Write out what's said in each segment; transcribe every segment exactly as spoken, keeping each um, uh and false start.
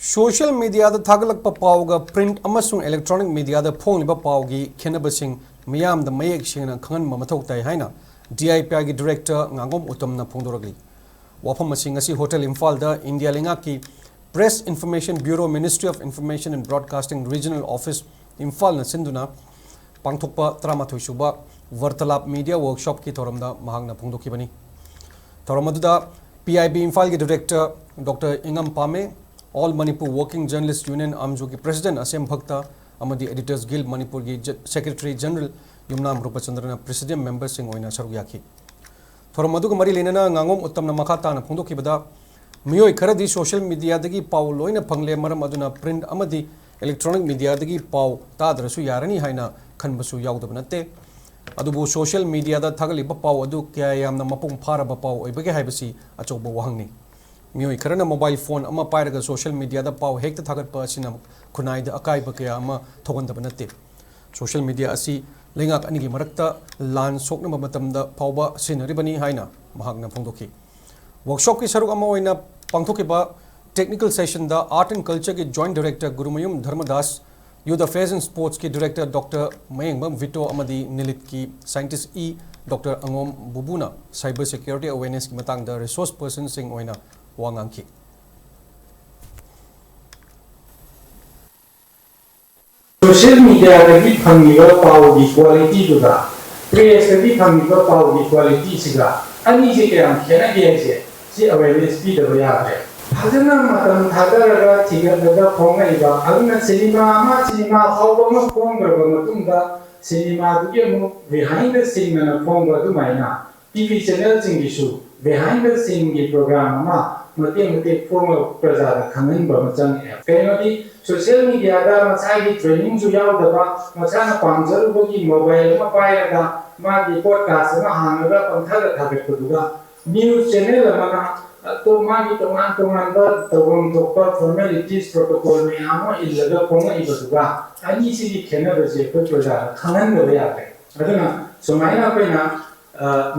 Social ꯃꯤꯗꯤꯌꯥꯗ ꯊꯥꯒꯠꯂꯛꯄ ꯄꯥꯎꯒ print ꯑꯃꯁꯨꯡ electronic ꯃꯤꯗꯤꯌꯥꯗ ꯐꯣꯡꯂꯤꯕ ꯄꯥꯎꯒꯤ ꯈꯦꯠꯅꯕꯁꯤꯡ ꯃꯤꯌꯥꯝꯗ ꯃꯌꯦꯛ ꯁꯦꯡꯅ ꯈꯪꯍꯟꯕ ꯃꯊꯧ ꯇꯥꯏ ꯍꯥꯏꯅ ꯗꯤ ꯑꯥꯏ ꯄꯤ ꯑꯥꯏꯒꯤ ꯗꯤꯔꯦꯛꯇꯔ ꯉꯥꯉꯣꯝ ꯎꯇꯝꯅ ꯐꯣꯡꯗꯣꯔꯛꯂꯤ꯫ ꯋꯥꯐꯝ ꯑꯁꯤ ꯉꯁꯤ ꯍꯣꯇꯦꯜ ꯏꯝꯐꯥꯜꯗ ꯏꯟꯗꯤꯌꯥ ꯂꯩꯉꯥꯛꯀꯤ Press Information Bureau, Ministry of Information and Broadcasting Regional Office ꯏꯝꯐꯥꯜꯅ ꯁꯤꯟꯗꯨꯅ ꯄꯥꯡꯊꯣꯛꯄ ꯇꯔꯥꯃꯥꯊꯣꯏ ꯁꯨꯕ ꯋꯥꯔꯇꯥꯂꯥꯞ ꯃꯤꯗꯤꯌꯥ ꯋꯥꯔꯛꯁꯣꯞꯀꯤ ꯊꯧꯔꯝꯗ ꯃꯍꯥꯛꯅ ꯐꯣꯡꯗꯣꯛꯈꯤꯕꯅꯤ꯫ ꯊꯧꯔꯝ ꯑꯗꯨꯗ ꯄꯤ ꯑꯥꯏ ꯕꯤ ꯏꯝꯐꯥꯜꯒꯤ ꯗꯤꯔꯦꯛꯇꯔ ꯗꯣꯛꯇꯔ ꯏꯉꯝ Pame, All Manipur Working Journalist Union, ꯑꯥꯝꯖꯨꯒꯤ ꯄ꯭ꯔꯦꯁꯤꯗꯦꯟꯠ ꯑꯁꯦꯝ ꯚꯛꯇ ꯑꯃꯗꯤ Editors Guild ꯃꯅꯤꯄꯨꯔꯒꯤ ꯖ-, ꯁꯦꯀ꯭ꯔꯦꯇꯔꯤ ꯖꯦꯅꯔꯦꯜ ꯌꯨꯝꯅꯥꯝ ꯔꯨꯄꯆꯟꯗ꯭ꯔꯅ ꯄ꯭ꯔꯦꯁꯤꯗꯦꯟꯠ ꯃꯦꯝꯕꯔꯁꯤꯡ ꯑꯣꯏꯅ ꯁꯔꯨꯛ ꯌꯥꯈꯤ꯫ ꯊꯧꯔꯝ ꯑꯗꯨꯒ ꯃꯔꯤ ꯂꯩꯅꯅ ꯉꯥꯉꯣꯝ ꯎꯇꯝꯅ ꯃꯈꯥ ꯇꯥꯅ ꯐꯣꯡꯗꯣꯛꯈꯤꯕꯗ, ꯃꯤꯑꯣꯏ ꯈꯔꯗꯤ ꯁꯣꯁꯤꯌꯦꯜ ꯃꯤꯗꯤꯌꯥꯗꯒꯤ ꯄꯥꯎ ꯂꯣꯏꯅ ꯐꯪꯂꯦ, ꯃꯔꯝ ꯑꯗꯨꯅ ꯄ꯭ꯔꯤꯟꯠ ꯑꯃꯗꯤ ꯏꯂꯦꯛꯇ꯭ꯔꯣꯅꯤꯛ ꯃꯤꯗꯤꯌꯥꯗꯒꯤ ꯄꯥꯎ ꯇꯥꯗ꯭ꯔꯁꯨ ꯌꯥꯔꯅꯤ ꯍꯥꯏꯅ ꯈꯟꯕꯁꯨ ꯌꯥꯎꯗꯕ ꯅꯠꯇꯦ꯫ ꯑꯗꯨꯕꯨ ꯁꯣꯁꯤꯌꯦꯜ ꯃꯤꯗꯤꯌꯥꯗ ꯊꯥꯒꯠꯂꯤꯕ ꯄꯥꯎ ꯑꯗꯨ ꯀꯌꯥ ꯌꯥꯝꯅ ꯃꯄꯨꯡ ꯐꯥꯔꯕ ꯄꯥꯎ ꯑꯣꯏꯕꯒꯦ ꯍꯥꯏꯕꯁꯤ ꯑꯆꯧꯕ ꯋꯥꯍꯪꯅꯤ꯫ ꯃꯤꯑꯣꯏ ꯈꯔꯅ ꯃꯣꯕꯥꯏꯜ ꯐꯣꯟ ꯑꯃ ꯄꯥꯏꯔꯒ ꯁꯣꯁꯤꯌꯦꯜ ꯃꯤꯗꯤꯌꯥꯗ ꯄꯥꯎ ꯍꯦꯛꯇ ꯊꯥꯒꯠꯄ ꯑꯁꯤꯅ ꯈꯨꯟꯅꯥꯏꯗ ꯑꯀꯥꯏꯕ ꯀꯌꯥ ꯑꯃ ꯊꯣꯛꯍꯟꯗꯕ ꯅꯠꯇꯦ꯫ ꯁꯣꯁꯤꯌꯦꯜ ꯃꯤꯗꯤꯌꯥ ꯑꯁꯤ ꯂꯩꯉꯥꯛ ꯑꯅꯤꯒꯤ ꯃꯔꯛꯇ ꯂꯥꯟ ꯁꯣꯛꯅꯕ ꯃꯇꯝꯗ ꯐꯥꯎꯕ ꯁꯤꯖꯤꯟꯅꯔꯤꯕꯅꯤ ꯍꯥꯏꯅ ꯃꯍꯥꯛꯅ ꯐꯣꯡꯗꯣꯛꯈꯤ꯫ ꯋꯥꯔꯛꯁꯣꯞꯀꯤ ꯁꯔꯨꯛ ꯑꯃ ꯑꯣꯏꯅ ꯄꯥꯡꯊꯣꯛꯈꯤꯕ ꯇꯦꯛꯅꯤꯀꯦꯜ ꯁꯦꯁꯟꯗ Art and Cultureꯒꯤ Joint Director Gurumayum Dharmadas, Youth Affairs and Sportsꯀꯤ Director Doctor ꯃꯌꯦꯡꯕꯝ ꯚꯤꯇꯣ ꯑꯃꯗꯤ ꯅꯤꯂꯤꯠꯀꯤ scientist ꯏ ꯗꯣꯛꯇꯔ ꯑꯉꯣꯝ ꯕꯨꯕꯨꯅ cyber security awarenessꯀꯤ ꯃꯇꯥꯡꯗ resource personꯁꯤꯡ ꯑꯣꯏꯅ ꯋꯥ ꯉꯥꯡꯈꯤ꯫ ꯁꯣꯁꯤꯌꯦꯜ ꯃꯤꯗꯤꯌꯥꯗꯒꯤ ꯐꯪꯉꯤꯕ ꯄꯥꯎꯒꯤ ꯀ꯭ꯋꯥꯂꯤꯇꯤꯗꯨꯒ ꯄ꯭ꯔꯦꯁꯇꯒꯤ ꯐꯪꯉꯤꯕ ꯄꯥꯎꯒꯤ ꯀ꯭ꯋꯥꯂꯤꯇꯤꯁꯤꯒ ꯑꯅꯤꯁꯦ ꯀꯌꯥꯝ ꯈꯦꯠꯅꯒꯦ ꯍꯥꯏꯁꯦ ꯁꯤ ꯑꯦꯋꯦꯔꯅꯦꯁ ꯄꯤꯗꯕ ꯌꯥꯗ꯭ꯔꯦ꯫ ꯐꯖꯅ ꯃꯇꯝ ꯊꯥꯗꯔꯒ ꯊꯤꯒꯠꯂꯒ ꯐꯣꯡꯉꯛꯏꯕ, ꯑꯗꯨꯅ ꯁꯤꯅꯦꯃꯥ ꯑꯃ, ꯁꯤꯅꯦꯃꯥ ꯐꯥꯎꯕ ꯑꯃ ꯐꯣꯡꯈ꯭ꯔꯕ ꯃꯇꯨꯡꯗ ꯁꯤꯅꯦꯃꯥꯗꯨꯒꯤ ꯑꯃꯨꯛ behind the scene ꯑꯅ ꯐꯣꯡꯕ ꯑꯗꯨꯃꯥꯏꯅ ꯇꯤ ꯚꯤ ꯆꯦꯅꯦꯜꯁꯤꯡꯒꯤꯁꯨ behind the sceneꯒꯤ program ꯑꯃ ꯃꯇꯦꯛ ꯃꯇꯦꯛ ꯐꯣꯡꯂꯒ ꯄ꯭ꯔꯖꯥꯗ ꯈꯪꯍꯟꯕ ꯑꯃ ꯆꯪꯉꯦ꯫ ꯀꯩꯅꯣꯗꯤ ꯁꯣꯁꯤꯌꯦꯜ ꯃꯤꯗꯤꯌꯥꯗ ꯃꯁꯥꯒꯤ ꯇ꯭ꯔꯦꯅꯤꯡꯁꯨ ꯌꯥꯎꯗꯕ, ꯃꯁꯥꯅ ꯄꯥꯝꯖꯔꯨꯕꯒꯤ ꯃꯣꯕꯥꯏꯜ ꯑꯃ ꯄꯥꯏꯔꯒ ꯃꯥꯒꯤ ꯄꯣꯗꯀꯥꯁ ꯑꯃ ꯍꯥꯡꯉꯒ ꯄꯪꯊꯥꯗ ꯊꯥꯒꯠꯄꯗꯨꯒ ꯅ꯭ꯌꯨꯁ ꯆꯦꯅꯦꯜ ꯑꯃꯅ ꯑꯇꯣꯞ ꯃꯥꯒꯤ ꯇꯣꯉꯥꯟ ꯇꯣꯉꯥꯟꯕ ꯇꯧꯐꯝ ꯊꯣꯛꯄ ꯐꯣꯔꯃꯦꯂꯤꯇꯤꯁ ꯄ꯭ꯔꯣꯇꯣꯀꯣꯜ ꯃꯌꯥꯝ ꯑꯃ ꯏꯜꯂꯒ ꯐꯣꯡꯉꯛꯏꯕꯗꯨꯒ ꯑꯅꯤꯁꯤꯒꯤ ꯈꯦꯠꯅꯕꯁꯦ ꯑꯩꯈꯣꯏ ꯄ꯭ꯔꯖꯥꯗ ꯈꯪꯍꯟꯗꯕ ꯌꯥꯗ꯭ꯔꯦ꯫ ꯑꯗꯨꯅ ꯁꯨꯃꯥꯏꯅ ꯑꯩꯈꯣꯏꯅ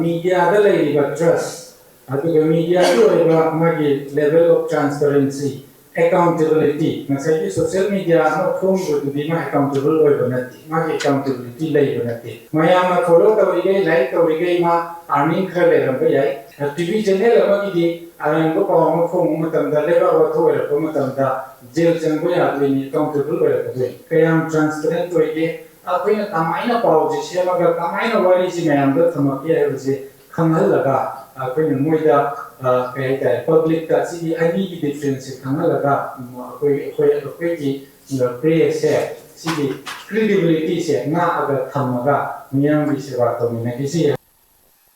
ꯃꯤꯗꯤꯌꯥꯗ ꯂꯩꯔꯤꯕ ꯇ꯭ꯔꯁ ꯑꯗꯨꯒ ꯃꯤꯗꯤꯌꯥꯒꯤ ꯑꯣꯏꯕ ꯃꯥꯒꯤ level of transparency ꯑꯦꯀꯥꯎꯟꯇꯦꯕꯤꯂꯤꯇꯤ, ꯉꯁꯥꯏꯒꯤ ꯁꯣꯁꯤꯌꯦꯜ ꯃꯤꯗꯤꯌꯥ ꯑꯃ ꯐꯣꯡꯈꯤꯕꯗꯨꯗꯤ ꯃꯥ ꯑꯦꯀꯥꯎꯟꯇꯦꯕꯜ ꯑꯣꯏꯕ ꯅꯠꯇꯦ, ꯃꯥꯒꯤ ꯑꯦꯀꯥꯎꯟꯇꯦꯕꯤꯂꯤꯇꯤ ꯂꯩꯕ ꯅꯠꯇꯦ꯫ ꯃꯌꯥꯝꯅ ꯐꯣꯂꯣ ꯇꯧꯔꯤꯈꯩ, ꯂꯥꯏꯛ ꯇꯧꯔꯤꯈꯩ ꯃꯥ ꯑꯥꯔꯅꯤꯡ ꯈꯔ ꯂꯩꯔꯝꯕ ꯌꯥꯏ꯫ ꯇꯤ ꯚꯤ ꯆꯦꯅꯦꯜ ꯑꯃꯒꯤꯗꯤ ꯑꯔꯥꯟꯕ ꯄꯥꯎ ꯑꯃ ꯐꯣꯡꯕ ꯃꯇꯝꯗ, ꯂꯩꯕꯥꯛ ꯋꯥꯊꯣꯛ ꯑꯣꯏꯔꯛꯄ ꯃꯇꯝꯗ ꯖꯦꯜ ꯆꯪꯕ ꯌꯥꯗꯣꯏꯅꯤ, ꯑꯦꯀꯥꯎꯟꯇꯦꯕꯜ ꯑꯣꯏꯔꯛꯀꯗꯣꯏꯅꯤ꯫ ꯀꯌꯥꯝ ꯇ꯭ꯔꯥꯟꯁꯄꯦꯔꯦꯟ ꯑꯣꯏꯒꯦ, ꯑꯩꯈꯣꯏꯅ ꯀꯃꯥꯏꯅ ꯄꯥꯎꯁꯦ ꯁꯦꯝꯃꯒ ꯀꯃꯥꯏꯅ ꯋꯥꯔꯤꯁꯦ ꯃꯌꯥꯝꯗ ꯊꯝꯃꯛꯀꯦ ꯍꯥꯏꯕꯁꯦ ꯈꯪꯍꯜꯂꯒ, ꯑꯩꯈꯣꯏꯅ ꯃꯣꯏꯗ, ꯑ, ꯀꯩ ꯍꯥꯏꯇꯥꯔꯦ, ꯄꯕ꯭ꯂꯤꯛꯇ ꯁꯤꯒꯤ ꯑꯅꯤꯒꯤ ꯗꯤꯐ꯭ꯔꯦꯟꯁꯁꯦ ꯈꯪꯍꯜꯂꯒ, ꯎꯝ, ꯑꯩꯈꯣꯏ, ꯑꯩꯈꯣꯏ, ꯑꯩꯈꯣꯏꯒꯤ, ꯑ, ꯄ꯭ꯔꯦꯁꯁꯦ, ꯁꯤꯒꯤ ꯀ꯭ꯔꯤꯗꯤꯕꯤꯂꯤꯇꯤꯁꯦ ꯉꯥꯛꯑꯒ ꯊꯝꯃꯒ ꯃꯤꯌꯥꯝꯒꯤ ꯁꯦꯕꯥ ꯇꯧꯃꯤꯟꯅꯈꯤꯁꯤ꯫